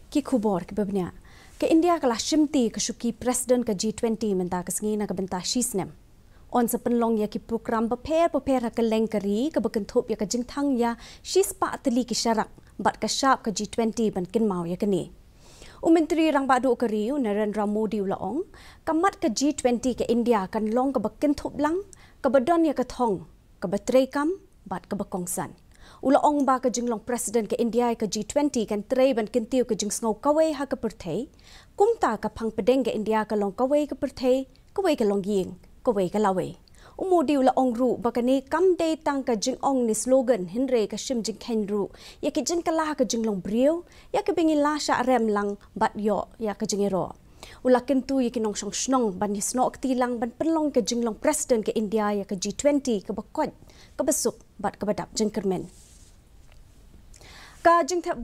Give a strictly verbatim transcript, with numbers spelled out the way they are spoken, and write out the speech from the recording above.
Ki khubor kiba bniah. Ka India ka la shimti ka shuki President ka G twenty mynta ka sngi na ka bynta shi snem. Yn sa pynlong ïa ki program bapher bapher ha kylleng ka ri kaba kynthup ïa ka jingthang ïa shispah tylli ki sharak bad ka shap ka G twenty ban kynmaw ïa kane. U Myntri Rangbah Duh ka ri u Narendra Modi u la ong, ka mat ka G twenty ka India kan long kaba kynthup lang, kaba don ïa ka thong, kaba treikam bad kaba kongsan. U la ong ba ka jinglong President ka India ïa ka G twenty kan trei ban kyntiew ka jingsngew kawei ha ka pyrthei. Kumta ka phang pdeng ka India ka long kawei ka pyrthei, kawei ka longïing, kawei ka lawei. U Modi u la ong ruh ba kane kam dei tang ka jingong ne slogan hynrei ka shim jingkheiñ ruh ïa ki jingkylla ha ka jinglong briew, ïa kiba ngi la shah rem lang bad ïoh ïa ka jingïaroh. U la kyntu ïa ki nongshong shnong ban ïasnoh kti lang ban pynlong ka jinglong President ka India ïa ka G twenty kaba koit, kaba suk bad kaba dap jingkyrmen. Ka jingthep